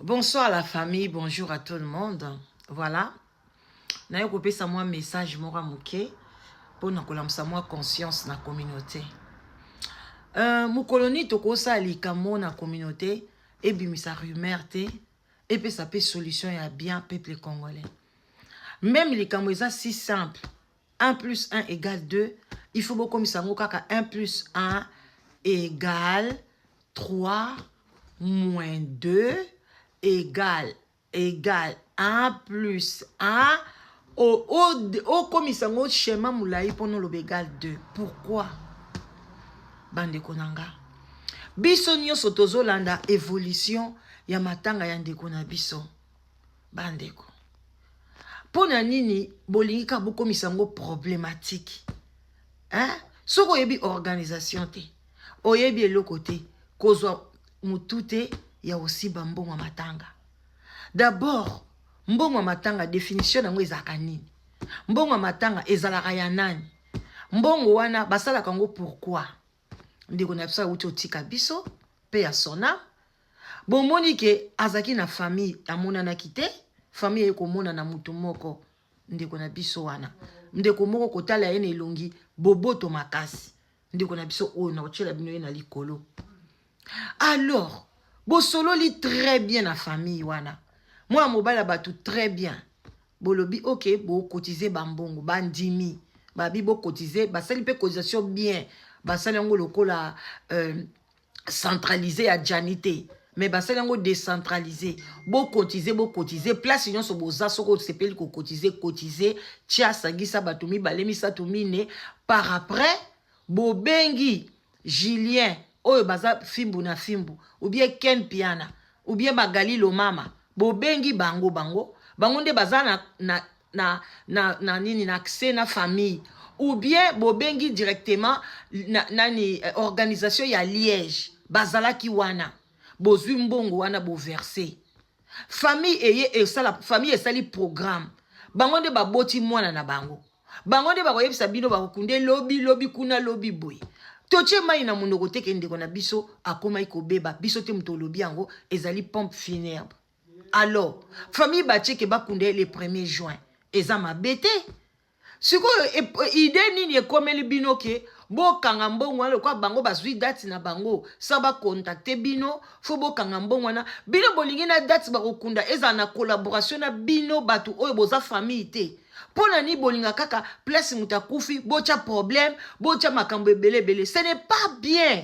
Bonsoir la famille, bonjour à tout le monde. Voilà. Naye kopesa mwa message moko ya moke mpo na kolamusa mwa conscience na communauté. Mokolo nini tokosala likambo na communauté ebimisa rumeur te, epesa mpe solution ya bien peuple congolais. Même likambo eza si simple, 1 plus 1 égale 2, il faut bokomisa yango kaka 1 plus 1 égale 3 moins 2 égale égale 1 plus 1. Okomisa yango schéma molai mpona oloba égale 2. Pourquoi, bandeko na nga? Biso nyonso tozolanda évolution ya matanga ya ndeko na biso. Bandeko, mpo na nini bolingi kaka bokomisa yango problématique, hein? Soki oyebi organisation te, oyebi eloko te, kozwa motu te ya kosimba mbongo ya matanga. D'abord, mbongo ya matanga, définition yango ezalaka nini? Mbongo ya matanga ezalaka ya nani? Mbongo wana basalaka yango pourquoi? Ndeko na biso awuti otika biso mpe ya sona, bomoni ke azalaki na famille, amonanaki te. Famille eye komona na motu moko, ndeko na biso wana, ndeko moko kotala ye na elongi boboto makasi, ndeko na biso oyo na kotiela bino ye na likolo. Alors bosololi très bien na famille wana, mwana mobali ya bato très bien. Bolobi ok, bokotize bambongo, bandimi, babi bokotize, basali mpe cotisation bien. Basali yango lokola centralisé ya Jani te, mais basali yango décentralisé. Bokotize, bokotize place nyonso boza. Soki osepeli kokotize, kotize, tia, sangisa bato mibale, misato, mine. Par après bobengi Julien oyo baza fimbu na fimbu, ou bien Ken Piana, ou bien Magali Lomama. Bobengi bango, bango nde baza na nini, na accès na famille, ou bien bobengi directement na, nani, organisation ya Liège bazalaki wana. Bozwi mbongo wana, boverse famille eye esala, famille esali programme. Bango nde baboti mwana na bango, bango nde bakoyebisa bino bakokunde lobi lobi kuna, lobi boye. Totie mai na monoko teke ndeko na biso akomaki kobeba. Biso te moto olobi yango, ezali pompe funèbre. Alors famille batieke bakunda le 1er juin, eza mabe te. Sikoyo idée nini ekomeli bino ke bokanga mbongo wana? Lokola bango bazwi date na bango sa bacontacte bino, fo bokanga mbongo wana. Bino bolingi na date bakokunda ezala na collaboration na bino bato oyo boza famille te. Mpo na nini bolinga kaka place moto akufi botya problème, botya makambo ebele ebele? Ce n'est pas bien.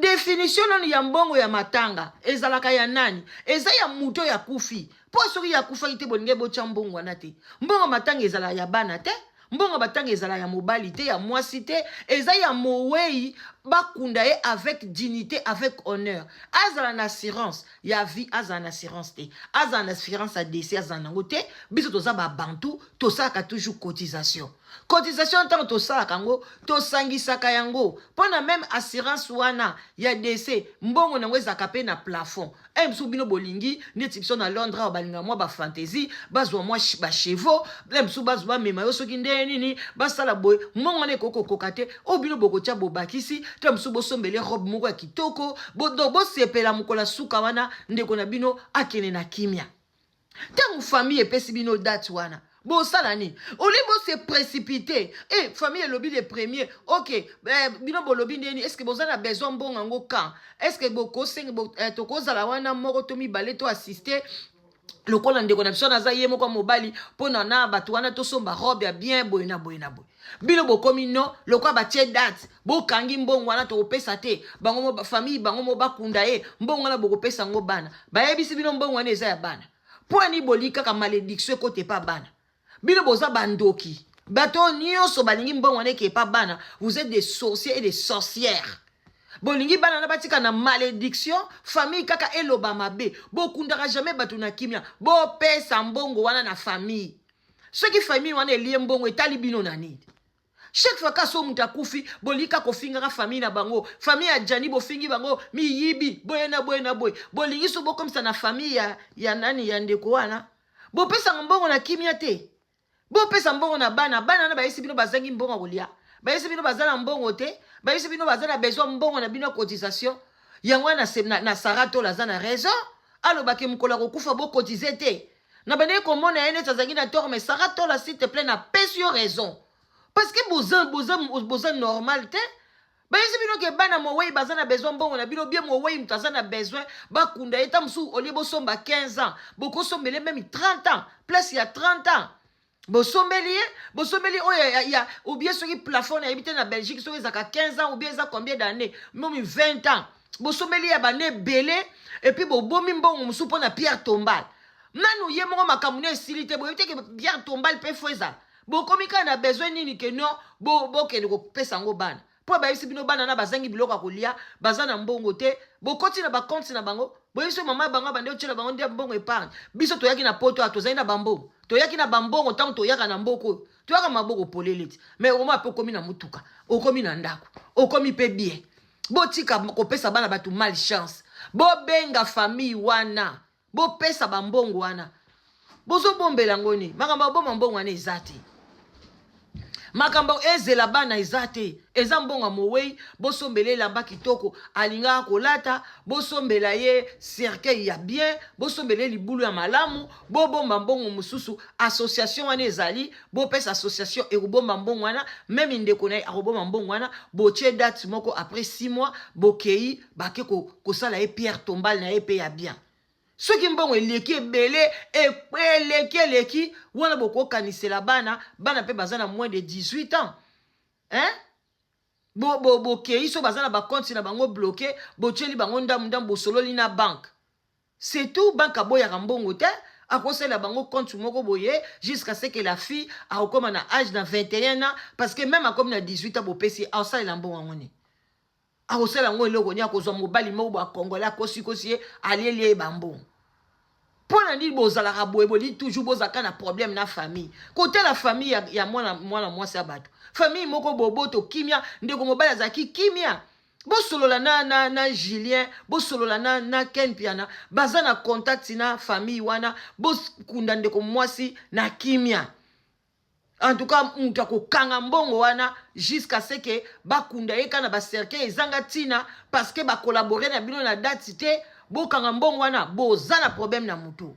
Définition nanu ya mbongo ya matanga ezalaka ya nani? Eza ya moto oyo akufi. Mpo soki akufaki te, bolingi botya mbongo wana te. Mbongo matanga ezala ya bana te, mbongo matanga ezala ya mobali te, ya mwasi te, eza ya mowei. Bakunda ye avec dignité, avec honneur. Azala na assurance ya vie, azala na assurance te, azala na assurance ya décès, azala nango te. Biso toza babantu, tosalaka toujours cotisation. Cotisation, ntango tosalaka yango, tosangisaka yango mpo na même assurance wana ya décès. Mbongo nango ezalaka mpe na plafond. E mosusu bino bolingi neti biso na Londres awa, balinga mwa bafantaisie, bazwa mwa bachevaux, le mosusu bazwa bamema yo soki ndenge nini, basala boye. Mbongo wana ekoki kokoka te. Oyo bino bokotia, bobakisi te, mosusu bosombele robe moko ya kitoko. Donc bosepela mokolo ya suka wana, ndeko na bino akende na kimia. Ntango famille epesi bino date wana, bosala nini? Oli bose précipité e famille elobi le premier, ok. Bino bolobi ndeni? Est ce que boza na besoin mbongo yango quand? Est ce que bokosenga bo, tokozala wana moko to mibale to assiste lokola ndeko na biso naza ye moko mobali, mpo na bato wana tosomba robe ya bien, boye na boye na boye? Bino bokomi no lokola batie date, bokangi mbongo wana, tokopesa te. Bango mo famille, bango mo bakunda ye. Mbongo wana bokopesa yango bana. Bayebisi bino mbongo wana eza ya bana. Mpo ani boli kaka malédiction ekota epa bana? Bino boza bandoki. Bato oyo nyonso balingi mbongo wana eke epa bana, vous êtes des sorciers et des sorcières. Bolingi bana na batika na malédiction, famille kaka eloba mabe. Bokundaka jamais bato na kimia. Bopesa mbongo wana na famille. Soki famille wana elie mbongo, etali bino na nini? Chaque fois ka so moto akufi, bolika kofingaka famille na bango. Famille ya Jani, bofingi bango miyibi, boye na boye na boye. Bolingi so bokomisa na famille ya nani, ya ndeko wana. Bopesanga mbongo na kimia te. Bopesa mbongo na bana. Bana wana bayesi bino bazangi mbongo ya kolia, bayesi bino baza na mbongo te, bayesi bino baza na besoin mbongo na bino ya cotisation. Yango wana na Sara Tola aza na raison. Alobaki mokolo akokufa bokotize te. Na bandaki komona ye neti azalaki na tort, mais Sarah Tola, s'il te plaît, napesi yo raison parce que boza, boza, boza normal te. Bayesi bino ke bana mowei baza na besoin mbongo na bino bien. Mowei, moto aza na besoin bakunda ye, ta mosusu olie bosomba 15 ans, bokosombele même 30 ans, place ya 30 ans bosombeli ye, bosombeli oyo ya ou bien soki plafond nayebi te na Belgique soki ezalaka 15 ans ou bien eza combien d'année, même 20 ans, bosombeli ya bana ebele. Et puis bobomi mbongo mosusu mpo na pierre tombale. Nanu ye moko makambo no esili te, boyebi te ke pierre tombale mpe fo ezala. Bokomi kaka na besoin nini ke non, bokende kopesa yango bana mpo bayebisi bino bana na bazangi biloko ya kolia, baza na mbongo te. Bokoti na bacompte na bango, boyebi so mama bango bande otiela bango nde mbongo épargne. Biso toyaki na poto, tozali na bambongo, toyaki na bambongo. Ntango toyaka na mboka oyo, toyaka maboko polele ti, mais okoma mpe okomi na motuka, okomi na ndako, okomi mpe bien. Botika kopesa bana bato malchance. Bobenga famille wana, bopesa bambongo wana. Bozobombela yango nini? Makambo ya boma mbongo wana eza te, makambo ezela bana eza te. Eza mbongo ya mowei. Bosombela elamba kitoko alingaka kolata, bosombela ye cercueil ya bien, bosombela ye libulu ya malamu. Bobomba mbongo mosusu, association wana ezali, bopesa association, ekobomba mbongo wana. Même ndeko na ye akobomba mbongo wana. Botie date moko, après 6 mois bokei, bake kosala ye pierre tombale na ye mpe ya bien. Soki mbongo eleki ebele, eleki eleki wana, bokokanisela bana. Bana mpe baza na moins de 18 ans, hein? Bokei, so baza na bacompte na bango bloqué, botieli bango ndambu ndambu, bosololi na banque, c'est tout. Banque aboyaka mbongo te, akosalela bango compte moko boye jusqu'à ce que la fille akokóma na âge na 21 ans, parce que même akomi na 18 ans, bopesi, akosalela mbongo yango nini? Akosala yango eloko nini? Akozwa mobali moko bo akongole, akosikosi ye, alieli ye bambongo. Mpo na nini bozalaka boye? Boli toujours bozalaka na problème na famille. Kotala famille ya mwana, mwana mwasi ya bato, famille moko boboto, kimia. Ndeko mobali azalaki kimia. Bosolola na Julien, bosolola na Ken Piana, baza na contact na famille wana. Bokunda ndeko mwasi na kimia. En tout cas, moto akokanga mbongo wana jusqu'à ce que bakunda ye kaka na bacercueil ezanga ntina, parce que bacollaborer na bino na date te. Bokanga mbongo wana, boza na problème na motu.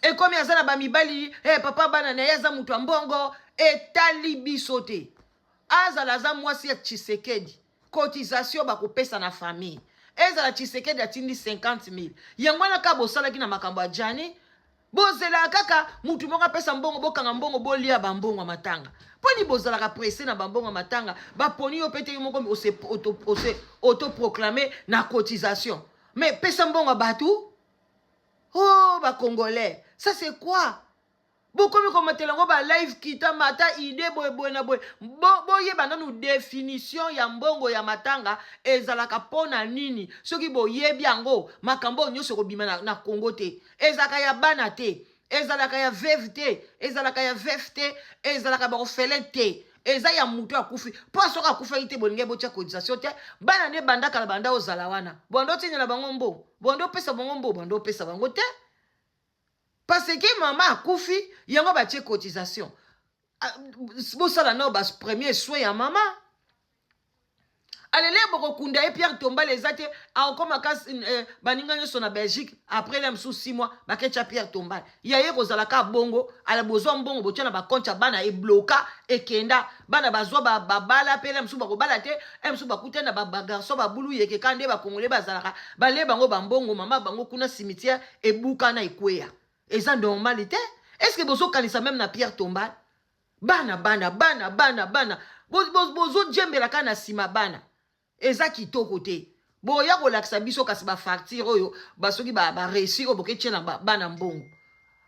Ekomi aza na bamibali, hey, papa bana na ye aza moto ya mbongo, etali biso te. Azala aza mwasi ya Tshisekedi, cotisation bakopesa na famille. Ezala Tshisekedi atindi 50 000, yango wana kaka bosalaki na makambo ya Jani. Bozelaka kaka mutu moko apesa mbongo, bokanga mbongo, bolia bambongo ya matanga. Mponi bozalaka pressé na bambongo ya matanga? Baponi yo mpe te, yo moko ose autoproclame na cotisation, mais pesa mbongo ya bato. Oh, bacongolais, ça c'est quoi? Bokomi komatela yango balive, kita mata ide boye boye na boye. Boyeba nanu définition ya mbongo ya matanga ezalaka mpo na nini. Soki boyebi yango, makambo oyo nyonso ekobima na Congo te. Ezalaka ya bana te, ezalaka ya veuve te, ezalaka ya veuf te, ezalaka baorphelin te, eza ya motu akufi. Mpo soki akufaki te, bolingi botia cotisation te. Bana nde bandaka na banda ozala wana, banda otindela bango mbongo, banda opesa bango mbongo, banda opesa bango te, parce que mama akufi, yango batie cotisation. Bosala nao bapremier soin ya mama. Alele bokokunda ye, pierre tombale eza te, akokoma kasi baninga nyonso na Belgique. Après la mosusu 6 mois, baketya pierre tombale ya ye kozala ka bongo. Ala bozwa mbongo, botya na bacompte ya bana, ebloka, ekenda. Bana bazwa babala mpe la mosusu bakobala te, e mosusu bakuta na bagarçon babulu yekeka nde bakongole bazalaka balie bango bambongo. Mama bango kuna, cimetière ebukana, ekweya, eza normal te. Est ce que bozokanisa même na pierre tombale? Bana, bana, bana, bana, bana, bozojembela kaka na nsima bana, eza kitoko te. Boya kolakisa biso kasi bafacture oyo, basoki bareçu oyo boketie na bana mbongo.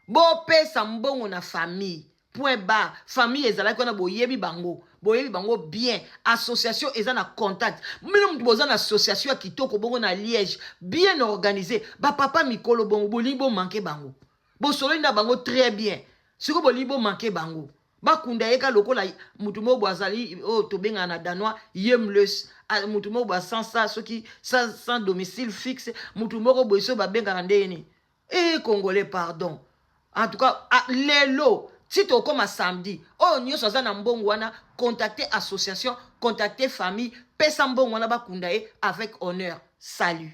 Bopesa mbongo na famille, point barre. Famille ezalaki wana, boyebi bango, boyebi bango bien. Association eza na contact. Bino motu boza na association ya kitoko bongo na Liège, bien organisé, bapapa mikolo bongo, bolingi bomanke bango, bosololi na bango très bien. Sikoyo bolingi bomanke bango, bakunda ye ka lokola mutu moko boye azali oyo tobengaka na danois hjemløs, mutu moko boye sans sa soki sans domicile fixe, mutu moko boye soki babengaka ndenge nini. E congolais, pardon. En tout cas, lelo ti tokóma samedi oyo, nyonso aza na mbongo wana, contacte association, contacte famille, pesa mbongo wana, bakunda ye avec honneur. Salut.